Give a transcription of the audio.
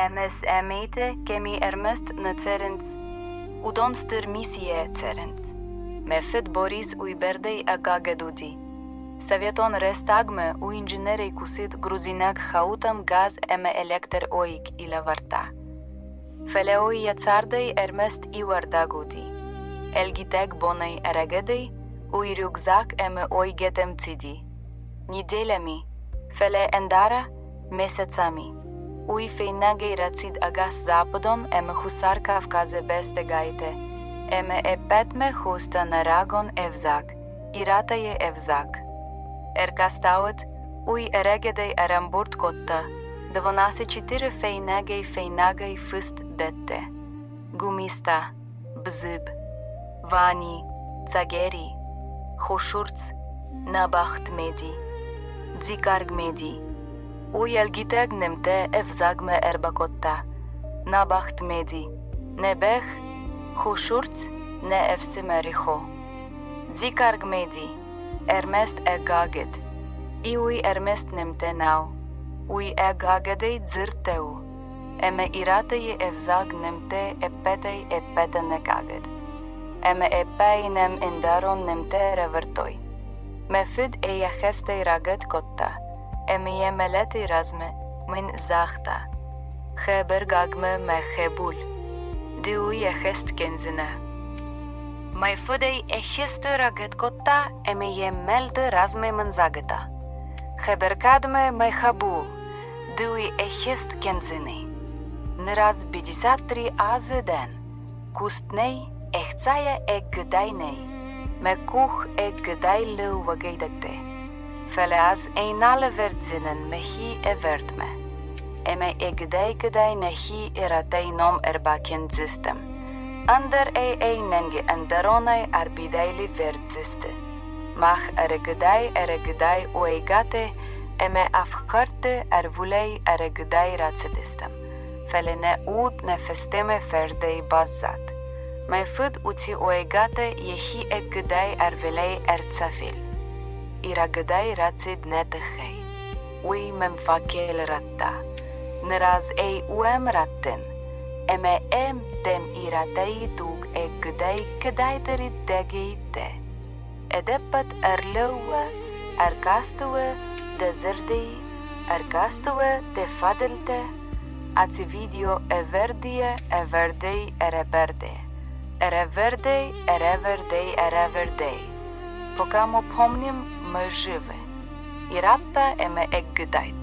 Ӕмӕ сӕмейтӕ кӕми ӕрмӕст нӕ цӕрынц, уыдон стыр миссийӕ цӕрынц. Мӕ фыд Борис уыйбӕрдӕй ӕгагӕд уыди. Советон рӕстӕгмӕ у инженерӕй кусыд грузинаг хъӕутӕм газ ӕмӕ электроик лӕвӕрдта. Фӕлӕ уый йӕ цардӕй ӕрмӕст иуӕрдӕг уыди. Ӕлгъитӕг бонӕй ӕрӕгӕдӕй уый рюкзак ӕмӕ ойгӕтӕм цыди. Неделями, фӕлӕ ӕндӕра месяцами. Уый фӕйнӕгӕй рацыд ӕгас Западон ӕмӕ Хуссар Кавказы бӕстӕгӕйтӕ ӕмӕ ӕппӕтмӕ хоста нӕ рагон ӕвзаг, иратайы ӕвзаг. Ӕркастӕуыд, уый ӕрӕгӕдӕй ӕрӕмбырд кодта 24 фӕйнӕгӕй фӕйнӕгӕй фыст дӕттӕ: Гумиста, Бзыб, Вани, Цагери, Хошурц, Набахтмеди, Дзикаргмеди. Уый ӕлгъитӕг нӕмттӕ ӕвзагмӕ ӕрбакодта. Набахтмеди, нӕ бӕх, Хошурц, нӕ ӕфсымӕри хо. Дзикаргмеди, ӕрмӕст ӕгагӕд. И уый ӕрмӕст нӕмттӕ нӕу, уый ӕгагӕдӕй дзырдтӕ у, ӕмӕ иратӕйы ӕвзаг нӕмттӕ ӕппӕтӕй ӕппӕтӕн ӕгагӕд. Ӕмӕ ӕппӕй нӕм ӕндӕрон нӕмттӕ ӕрӕвӕрдтой. Мӕ фыд ӕй ӕххӕстӕй рагӕд кодта, ӕмӕ йӕ мӕлӕты размӕ мын загъта: Хӕбӕргагмӕ мӕ хъӕбул, ды уый ӕххӕст кӕндзынӕ. Мӕ фыдӕй ӕххӕсты рагӕд кодта ӕмӕ йӕ мӕлды размӕ мын загъта: Хӕбӕркадмӕ мӕ хъӕбул, ды уый ӕххӕст кӕндзынӕ. Ныр аз 53 азы дӕн, куыст нӕй, ӕхцайӕ ӕггыдӕй нӕй, мӕ къух ӕггыдӕй лӕууӕгӕй дӕтты. Фӕлӕ ӕз ӕй нал ӕвӕрдзынӕн мӕхи ӕвӕрдмӕ. Ӕмӕ ӕгыдӕй-гыдӕй нӕхи ирӕттӕй ном ӕрбакӕндзыстӕм. Ӕндӕр ӕй ӕйнӕнги ӕндӕронӕй ӕрбидӕйли вердзысты. Мах ӕрыгыдӕй-ӕрыгыдӕй уӕйгӕтӕ ӕмӕ ӕфхӕрдты ӕрвылӕй ӕрыгыдӕй рацыдыстӕм, фӕлӕ нӕ уд нӕ фӕстӕмӕ фӕрдӕй баззад. Мӕ фыд уыци уӕйгӕтӕ йӕхи ӕгыдӕй ӕрвылӕй ӕрцӕфел. Ирӕгыдӕй рацыд нӕ тыххӕй. Уый мӕм факел радта. Ныр аз ӕй уӕм раттын, ӕмӕ ӕм дӕм ирӕттӕй дуг ӕгыдӕй кӕдӕйдӕрид дӕгейтӕ. Ӕдӕппӕт ӕрлӕууӕ, ӕркастуӕ дӕ зӕрдӕй, ӕркастуӕ дӕ фадӕлтӕ, аци видео ӕвӕрдийӕ ӕвӕрдӕй ӕрӕвӕрдӕ, ӕрӕвӕрдӕй ӕрӕвӕрдӕй ӕрӕвӕрдӕй. Пока мы помним, мы живы. Ирӕттӕ ӕмӕ ӕггыдайт.